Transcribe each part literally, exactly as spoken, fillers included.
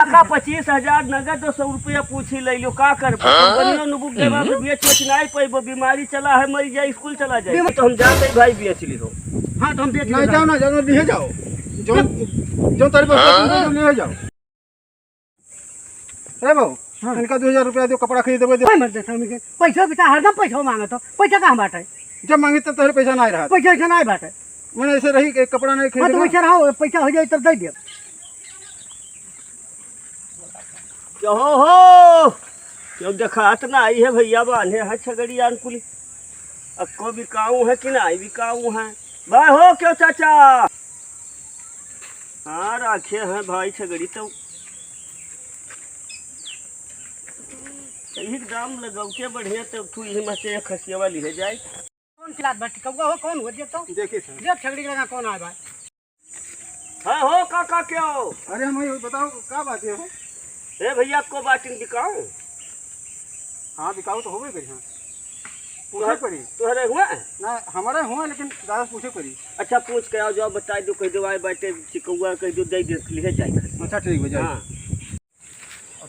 काका, पच्चीस हजार नगद, दो सौ रुपया पूछी ले लियो, का करबो? हाँ? कंपनियों नुबुक देबा, हम्म। तो बेच बेच नाई पैबो, बीमारी चला है, मरी जाए, स्कूल चला जाए। बीमारी तो हम जाते ही भाई बेच ली हो। हाँ, तो हम बेच नहीं लेबा। जाओ ना, जाओ, लिए जाओ। जो, जो तारीख पर हाँ? जो लिए जाओ। अरे बाबू, हाँ। इनका दो हजार रुपया दो, कपड़ा खरीद देबे, दे। कोई मत देता हमें, पैसा भी तो हरदम पैसा मांगत हो, पैसा कहाँ बाटे? जब मांगी तब तोहरे पैसा ना रहा। पैसा ऐसा ना बाटे। मैंने ऐसे रही कि कपड़ा नहीं हाँ, तो खरीदे। वैसे रहो, पैसा हो जाए तब दे दियो। क्यों हो, हो? क्यों देखात ना आई है भैया, बांधे है छगड़िया कुली। अब को बिकाऊ है कि नहीं बिकाऊ है? बा हो क्यों चाचा? हाँ, राखे हैं भाई छगड़ी तो। कहीं दाम लगाओ के बढ़िया तो तू यही में से एक खसिया वाली है जाए। कौन खिलात बा? टिकौआ हो, कौन हो? देख तो। देखिए सर। देख छगड़ी के लगा कौन आए बा। हाँ हो काका, क्या हो? अरे हम ये बताओ, का बात है हो? ए भैया, को बाटिन बिकाऊ? हाँ, बिकाऊ तो होबे करी, हाँ। पूछे तुहर-, पड़ी। तुहरे हुआ? ना, हमारे हुआ, लेकिन दादा से पूछे पड़ी। अच्छा, पूछ के आओ, जाओ, बताई दो, कह दो, आए बाटे, चिकौआ, कह दो, दे दे, लिहे जाए। अच्छा, ठीक बा, जाए। हाँ।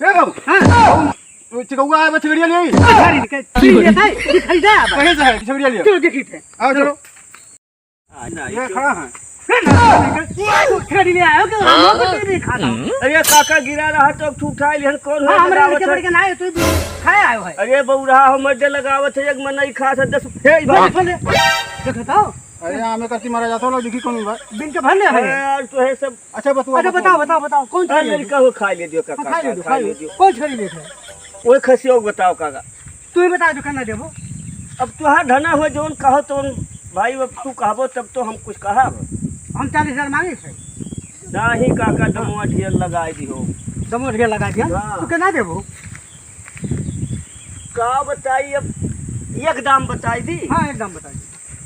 ए बाबू, हाँ। तू चिकौआ आए बा, छगड़िया ले आई। अरे, निकल, छगड़िया ले आई। कहीं से है, छगड़िया ले आई। चलो, देखी थे। आओ, चलो। आ, नहीं, ये क्यों? खड़ा है। छगड़ी ले आयो, क्यों? हम लोग को नहीं खाता। अरे, काका गिरा रहा तो तू उठा लिहन, कौन हाँ, है हमरे लगावत लड़के है? बड़के ना आए, तू भी खाए आयो है। अरे, बौरा, हम मर्दे लगावत है, एक मन नहीं खा सकते, फेर भाई। बोले, देखो तो। अरे, हमें कसी मारा जाता हो, देखी कौन बा? दिन के भर ले है। अरे यार, तो है सब। अच्छा, बतुआ, अच्छा, बतुआ। बताओ, बताओ, बताओ, कौन अरे, छगड़ी लड़का हो, खा ले दियो, काका, हाँ, खा ले दियो, खा खा ले ले दियो। दियो। कौन छगड़ी लेते हैं? वो खसिया को बताओ, काका। तू ही बता, जो कहना देबो। अब तुहार धना हो, जौन कहो, तौन भाई, अब तू कहबो, तब तो हम कुछ कहब। हम चालीस हजार मांगे थे। नहीं, काका, दमवा ढेर लगाई दिहो। दमवा ढेर लगाई दिया? हाँ। तू कहना देबो? का बताई अब, एक दाम बताई दी। हाँ, एक दाम बताई दी।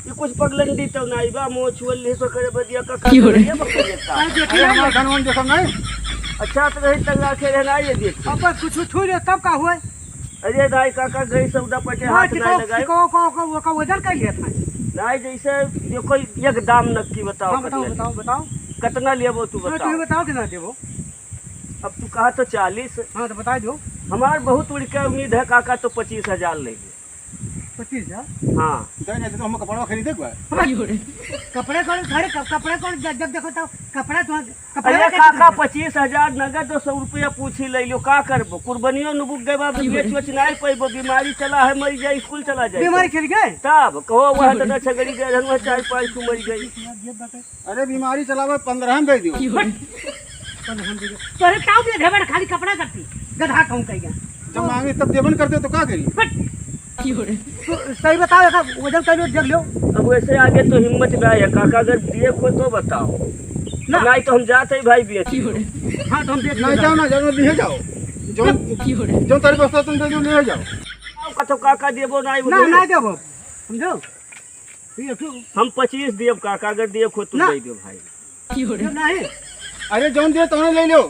ये कुछ पगलंडी तो नाई बा, मुँह छुअल नहीं तो करे बदिया का का की हो रे? करे बकरिया का। अरे देखिए अरे हमार ना। धनवन देखो नहीं। अच्छा तो रही तंग आखे रहना ये देखिए। अब बस कुछ छू ले तब का हुआ? अरे दाई काका गई सौदा पटे हाँ, हाथ चिको, नहीं लगाए। चिको, को, को, वो का वजन कर लिया था। नहीं जैसे ये कोई एक दाम नक्की बताओ हाँ, बताओ, करिए। बताओ, बताओ। कितना लेबो तू हाँ, बताओ। तू ही बताओ कितना देबो। अब तू कहा तो चालीस। हाँ, तो बता दो। हमार बहुत उड़ के उम्मीद है काका तो पच्चीस हजार ले ले। पच्चीस हजार? हाँ। दे नहीं तो हम कपड़ा खरीदे के बा। कपड़े कौन, अरे कप-, कपड़े कौन, जब, जब देखो तो कपड़ा तो, कपड़े अरे का काका, खरीदे? पच्चीस हजार नगद दो सौ रुपया पूछी ले लो, का करबो? कुर्बानियों नुबुक गए बा, बेच बेच नाई पैबो, बीमारी चला है, मर जाए, स्कूल चला जाए। बीमारी चल गए? तब कहो, वह तो छगड़ी गए, वह चार पाँच ठो मर गई। अरे बीमारी चलावे, पन्द्रह में दे दियो। की हो रे? पन्द्रह में दे दियो। तोरे ताऊ के घर में खाली कपड़ा करती, गधा कहूँ कह गया। जब मांगे तब देबन करते तो का करी? हट। की हो रे? तू सही बताओ, ऐसा वजन कर लो, देख लो। अब वैसे आगे तो हिम्मत ना है काका, अगर दिए को तो बताओ। ना। नहीं तो हम जाते ही भाई बेच की हो रे? हाँ, तो हम बेच नहीं लेंगे। जाओ ना, जाओ, लिए जाओ। जो, की हो रे? जो तारीख बस्ता तुम दे दो, लिए जाओ। का तो काका देबो नहीं, ना, बोले। नहीं देबो, समझो। ये तू हम पच्चीस दियब काका, अगर दिए खुद तू ना। दे दियो भाई। की हो रे? ये नहीं। अरे जौन दिए तौने ले लो।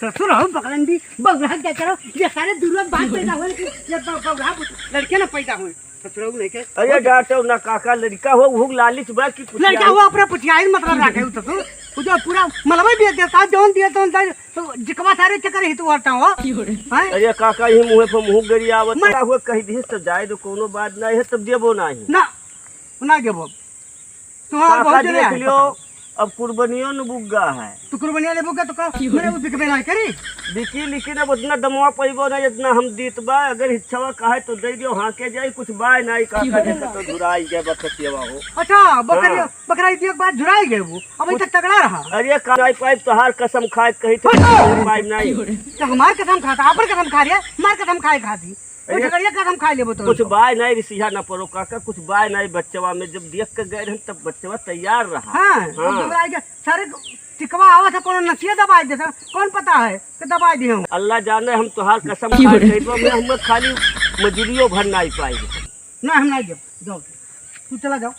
ससुर हम पकड़न दी, बौरा क्या करो? ये सारे दुर्लभ बात पैदा होए कि ये ब-, बौरा लड़के ना पैदा होए। ससुर नहीं के। अरे डांटो ना काका, लड़का हो, भूख लालिच बा कि कुछ लड़का लालिच। हो अपना पुछियाई मतलब रखे हो ससुर। वो जो पूरा मलबे भी देता, जौन दिए तौन दे, तो जिकवा सारे चक्कर ही तो करता हो। की हो रे? हैं? अरे काका, ही मुँह पे मुँह गरी आवत मैं ना हुआ कह दिस तो जाए दो, कोनो बात नहीं है, तब देबो नहीं। ना, ना देबो। तुम्हारा काका बहुत जने देख आए, लियो, बताओ। अब कुर्बानियों न बुग्गा है। तू कुर्बानियाँ लेबो का तो का, की हो मेरे रे? वो बिकबे ना करी। बिकी, लेकिन अब उतना दमवा पैबो ना, जितना हम दीत बा। अगर इच्छावा कहे तो दे दियो, हाँ के जाई, कुछ बाय नाई का की हो करे रे? तो झुराई गए बखतियावा हो। अच्छा, बकरी, हाँ। बकरा इतनी एक बार झुराई गए वो, अब अभी कुछ तक तगड़ा रहा। अरे का नाई पाइब, तोहार कसम खाए कही तो हट! पाइब नहीं। की हो रे? तो हमार कसम खाता, आपन कसम खा रहे, हमार कसम खाए खाती। अरे, कुछ करिए, कसम खा लेबो तो। कुछ बाय नहीं, रिसिया ना पड़ो काका, कुछ बाय नहीं बच्चवा में, जब देख के गए रहन, तब बच्चवा तैयार रहा। हाँ, हाँ। अब घबराए के, सारे टिकवा आवा था, कोनो नसिया दबाई देता, कौन पता है कि दबाई दिए हूँ। अल्लाह जाने, हम तोहार कसम की खा बोले? कहित बा, मैं, हम खाली मजूरियो भर नहीं पाई। ना, हम नहीं देब, जाओ, तू चला जाओ,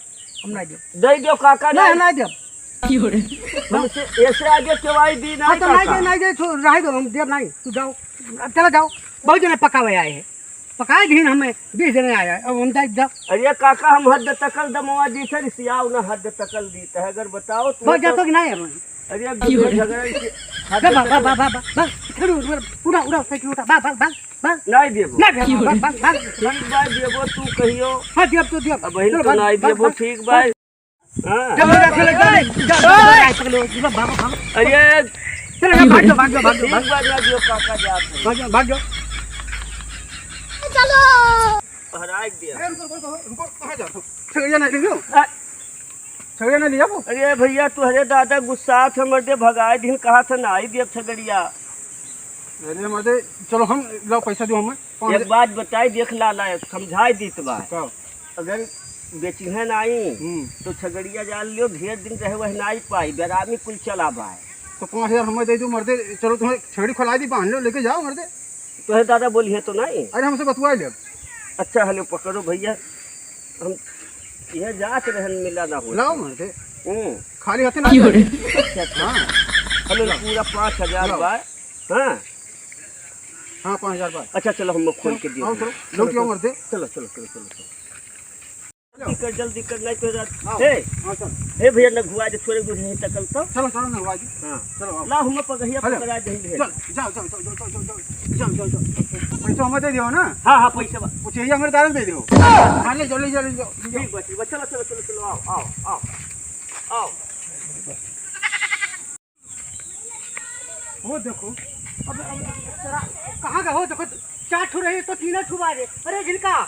हम नहीं देब। दे दो काका, ना, नहीं। हम नहीं देब। की बोले? हमसे ऐसे आगे केवाई दी हाँ, नहीं तो नहीं काका। दे, नहीं दे, तो रहे दो, हम देब नहीं, तू जाओ, अब चला जाओ, बहुत जने पकावे आए हैं। पकाए दिन हमें बीस जने आया, अब हम जाए जा। अरे काका, हम हद तकल दमवा दी थे, रिसियाव ना हद तकल दी थे, अगर बताओ तू हो तो जातो कि नहीं अब? अरे, अब क्यों रे? झगड़ा इसे, बा, बा, बा, बा, बा, बा, बा, उड़ा, उड़ा, उड़ा, साइकिल उठा, बा, बा, बा, बा। नहीं देबो। नहीं देबो, बा, बा, बा। ठीक बा, देबो तू कहियो। हाँ, देब तो देब। अब बहिन चलो, तो भाग, नहीं भाग, देबो, भाग, ठीक बा। भाग। हाँ। चलो, चलो, चलो, चलो, चलो, चलो, चलो, चलो, भागो, भागो। अरे। चलो, भाग जाओ, भाग जाओ, भाग जाओ, ठीक भाग जाओ। बा, ना दियो, काका जात है। भाग जाओ, भाग जाओ। चलो। हराइ दिया। ए, रुको, रुको, रुको, रुको, कहाँ जा रहे हो? छगड़िया नहीं लियो? आ। छगड़िया नहीं लिया वो? अरे भैया, तोहरे दादा गुस्सा थे, मर्दे भगाए दिन कहा था ना आई दिया छगड़िया। अरे मर्दे, चलो हम, लाओ पैसा दो हमें, पाँच एक हजार। बात बताई, देख लाला, समझाई दीत बा। का? अगर बेचिहन आई, हम्म। तो छगड़िया जान लियो, ढेर दिन रहे वह ना आई पाई, बेरामी कुल चला बाय। तो पाँच हजार हमें दे दो मर्दे, चलो तुम्हें छगड़ी खोला दी, बांध लो, लेके जाओ मर्दे। तोहे दादा बोलिहे तो नहीं? अरे, हमसे बतुआ ले। अच्छा, हेलो, पकड़ो भैया, हम यह जात रहन, मिला ना हो। लाओ मर्दे। हम्म। खाली हाथे ना जाए। अच्छा, अच्छा। हाँ। हेलो, लाओ। पूरा पाँच हजार लाओ। बा। हाँ। हाँ, पाँच हजार बा। अच्छा, चलो, हम खोल के दियो। आओ, चलो, चलो, लौट आओ चलो। मर्दे। चलो, चलो, चलो, चलो, चलो। जल्दी कर, जल्दी कर, नहीं तो रात। हाँ, ए, हाँ, चल। ए भैया, नघुआ दे, थोड़े दूर नहीं तकल तो। चलो, चलो, नघुआ दे। हाँ। चलो, आओ। ला, हम पगहिया हेलो। पकड़ा दे, भेल। चल, जाओ, जाओ, जाओ। पैसा हमें दे दियो ना। हाँ, हाँ, पैसा बा। वो चाहिए हमारे दारू दे दियो। हाँ, ले जाओ, ले जाओ, ले जाओ, ले जाओ। ठीक बा, ठीक बा। चलो, चलो, चलो, चलो, आओ, आओ, आओ, आओ। हो देखो, अब, अब, अब तेरा कहाँ का हो? देखो, चार ठो रहे तो तीन ठो बारे। अरे झिनका,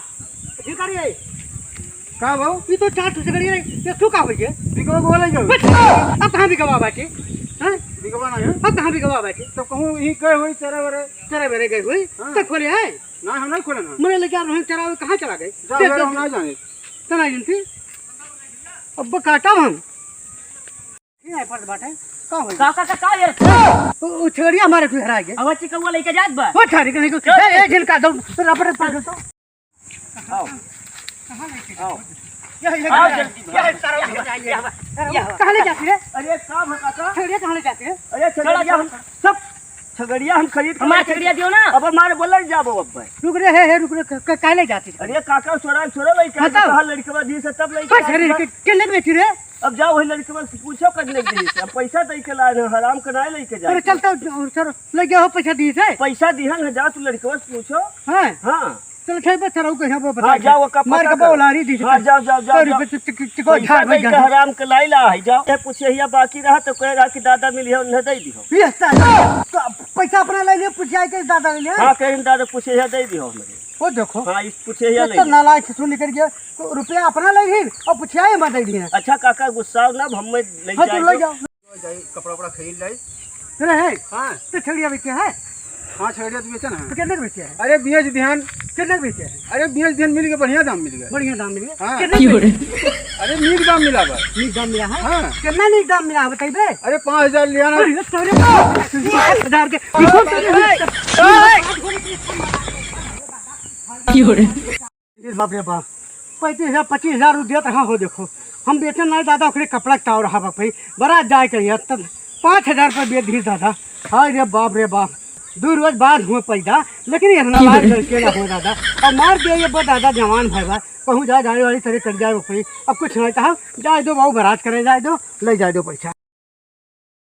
झिनका रे। का भाऊ? ये तो चार ठो छगड़ी रही, ये तू का हो गए? बिगवा को बोला जाओ। बस, अब कहाँ बिगवा बाटे? हैं? बिगवा ना है? अब कहाँ बिगवा बाटे? तो कहूँ यही गए हुई चरा बरे। चरा बरे गए हुई? हाँ। तो खोले हैं? ना, हम नहीं खोले ना। मने लेके आ रहे हैं चरा, कहाँ चला गए? जा, देख, जा, देख, हम ना जाने। तो नहीं जानती। अब काटा हम। ये है फर्ज बाटे। का होई? का, का, का, का यार? ओ, ओ, छेड़िया हमारे कोई हराए गए। अब अच्छी कौआ लेके जात बा। ओ, थारी के लेके। चल। ए, ए, झिनका दो, रबर पकड़ तो। आओ। कहाँ लेके आओ। ये, ये, आओ ये, जल्दी ये, भाग। सारा ये, ये, ये, कहाँ ले जाती है? अरे, काम है काका। छेड़िया कहाँ ले जाती है? अरे, छेड़िया चलो, हम चलो। सब छगड़िया हम खरीद के हमार लेके छगड़िया दियो ना। अब हमारे बोला ही जाबो अब भाई। रुक रे, हे, हे, रुक रे, क-, क-, काहे ले जाती है? अरे काका, छोरा, छोरा लइका हाँ तो। कहा लड़कवा दी से तब लइका बस, अरे, के-, के ले बेची रे? अब जाओ वही लड़कवा से पूछो कब ले दी से। अब पैसा दे के लाए ना, हराम के ना लेके जाए। अरे चल तो, चल, ले गया हो पैसा दी से? पैसा दिहन है, जाओ तू लड़कवा से पूछो। हाँ। हाँ। चल, ठीक बा, सराऊ के यहाँ पे बता हाँ, के। जाओ, ओका मार पता के करो। बोलारी दी से। हाँ, जाओ, जाओ, जाओ, सौ रुपये जाओ। चुक-, चुक-, चुक-, पैसा झाड़ में दे के जाओ। हराम के लाई ला है, जाओ। ए, पूछे हिया बाकी रहा तो कहे रहा कि दादा मिली है, उन्हें दे दी हो। ये साला, तो पैसा अपना ले लियो, पूछिया के दादा ले लियो। हाँ, कहे दादा पूछे हिया दे दी हो हमरे। वो देखो। हाँ, इस पूछे हिया तो, ले तो लियो। नालायक ससुर निकल गया, तो रुपया अपना ले ही और पूछिया ही मत दे दिए। अच्छा काका, गुस्सा ना, हम में ले हाँ, तो जाए ले दो। जाओ। जाई, कपड़ा उपड़ा खरीद लाई। तेरा है? हाँ। तो छेड़िया बेचे है? हाँ, छेड़िया तो बेचे ना। तो कितने के बेचे है? अरे, बेच दिहन। कितने के बेचे है? अरे, बेच दिहन, मिल गए, बढ़िया दाम मिल गए। बढ़िया दाम मिल गए? हाँ। कितने के बेचे? अरे, नीक दाम मिला बा। नीक दाम मिला है? हाँ। कितना नीक दाम मिला है, बताइबे? अरे, पाँच हजार लिया ना। अरे, तोरे पाँच हजार के। ए बाप रे बाप, पैंतीस हजार, पच्चीस हजार रुपया देत रहा हो, देखो, हम बेचन नहीं दादा, ओकरे कपड़ा के ताव रहा बाप भाई, बारात जाए के रही, तब पाँच हजार पर बेच दी दादा। हाय रे बाप रे बाप, दो रोज बाद हुए पैदा, लेकिन ये हमारा लड़के ना हो दादा, अब मार दिया ये बा दादा, जवान भाई बा, कहूँ जा जाए वाली तरह कर जाए भाई, अब कुछ नहीं कहा, जाए दो बाबू, बारात करे जाए दो, ले जाए दो पैसा।